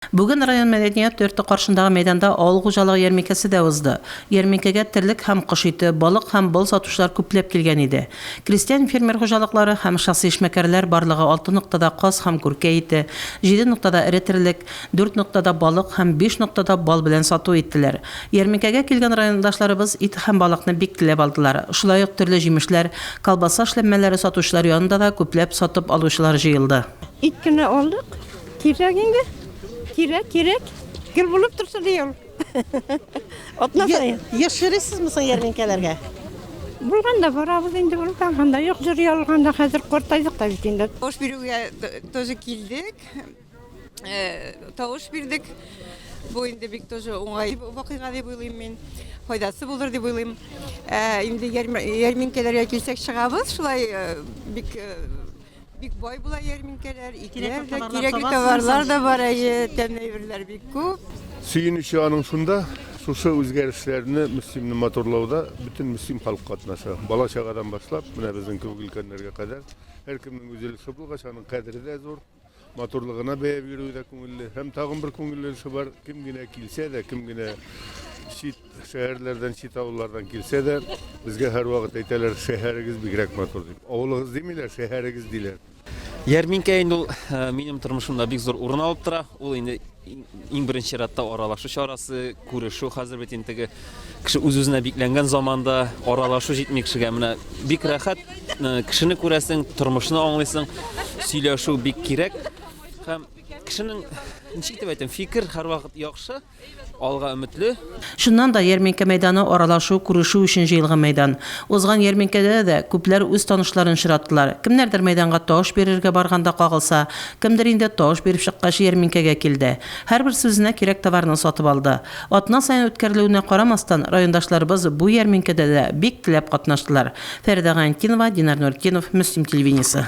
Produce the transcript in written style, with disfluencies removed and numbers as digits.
Бүген район мәдәният йорты каршындагы мәйданда авыл хуҗалыгы ярминкәсе дә узды. Ярминкәгә терлек һәм кош ите, балык һәм бал сатучылар күпләп килгән иде. Крестьян-фермер хуҗалыклары һәм шәхси эшмәкәрләр барлыгы алты ноктада каз һәм күркә ите, җиде ноктада эре терлек, дүрт ноктада балык һәм биш ноктада бал белән сату иттеләр. Ярминкәгә килгән райондашларыбыз ит һәм балыкны бик теләп алдылар. Шулай ук төрле җимешләр, колбаса эшләнмәләре сатучылар янында да күпләп сатып алучылар җыелды. Ит кенә алдык. Кирәк инде. Кирәк, кирәк. Гел булып торсын ди ул. Атна саен. Еш йөрисезме соң ярминкәләргә? Булганда барабыз инде, булганда юк, йөри алганда хәзер картайдык та бит инде. Тавыш бирүгә тоже килдек. Тавыш бирдек. Бу инде бик тоже уңай вакыйга дип уйлыйм мин. Файдасы булыр дип уйлыйм. Инде ярминкәләргә килсәк чыгабыз, шулай бик Бик бай була ярминкәләр, итләр дә, кирәкле товарлар да бар, әйе, тәмле әйберләр бик күп. Сөенече аның шунда, шушы үзгәрешләрне Мөслимне матурлауда бөтен Мөслим халкы катнаша. Бала-чагадан башлап, менә безнең кебек өлкәннәргә кадәр һәркемнең үз өлеше булгач, аның кадере дә зур. Матурлыгына бәя бирүе дә күңелле. Һәм тагын бер күңелле өлеше бар, кем генә килсә дә, кем генә чит шәһәрләрдән, чит авыллардан килсә дә, безгә һәрвакыт әйтәләр, шәһәрегез бигрәк матур дип. Авылыгыз димиләр, шәһәрегез диләр. Ярминкә инде ул минем тормышымда бик зур урын алып тора. Ул инде иң беренче чиратта аралашу чарасы, күрешү. Хәзер бит инде теге кеше үз-үзенә бикләнгән заманда аралашу җитми кешегә. Менә бик рәхәт, кешене күрәсең, тормышны аңлыйсың, сөйләшү бик кирәк. Һәм кешенең, ничек дип әйтим, фикер һәрвакыт яхшы. Алга өметле. Чыннан да, ярминкә мәйданы аралашу, күрешү өчен җыелган мәйдан. Узган ярминкәдә дә күпләр үз танышларын очраттылар. Кемнәрдер мәйданга тавыш бирергә барганда кагылса, кемдер инде тавыш биреп чыккач ярминкәгә килде. Һәрберсе үзенә кирәк товарны сатып алды. Атна саен үткәрелүенә карамастан, райондашларыбыз бу ярминкәдә дә бик теләп катнаштылар. Фәридә Гайнетдинова, Динар Нуретдинов, Мөслим телевидениесе.